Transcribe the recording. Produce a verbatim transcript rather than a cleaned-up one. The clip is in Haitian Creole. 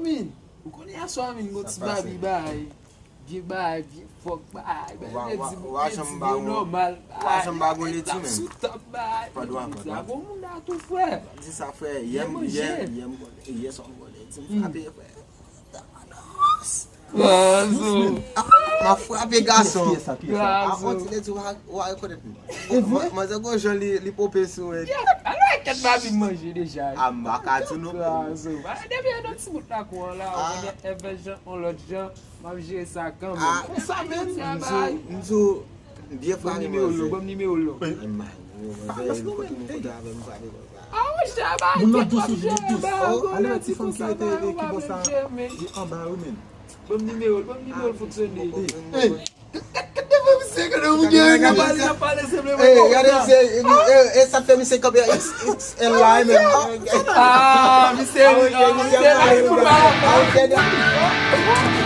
Min, ou konnen aswè a, min, gon ti babi bay. Vye bay, vye fòk bay. Bèl nèg di m, nèg di byen nòmal bay. Nèg t ap sou tap bay. Nèg di a gon moun la tou, frè. Di sa, frè. Yè m, yè m, yè m konnen, yè swa m konnen. Di m frape, frè. Gason. M ap frape gason. Gason. Avan ti nèg di w a rekonèt m. Manzè gon jan li, li pope sou. Alò, kèt pa vin manje deja. A m pa ka di nou. Gason. Depi yon ti bout la kou an la, ou konnen, èvè jan, yon lòt jan. M ap jere sa kanmenm. Konsa menm. M di w, m di w, byen frape, manzè. Ban m nimewo l non, ban m nimewo l non. Ay, man, yo, manzè, li kote m kote avè m frape konsa. Moun nan dous, ou di dous. Ale wè ti fanm ki rete, e, ki bò sa, li anba yo menm. Ban m nimewo l, ban m nimewo l fonksyone. Gade misye, gade misye, gade misye. E, e, e sa fè misye kanpe, it's, it's a lie, man. Ah, misye, misye, misye.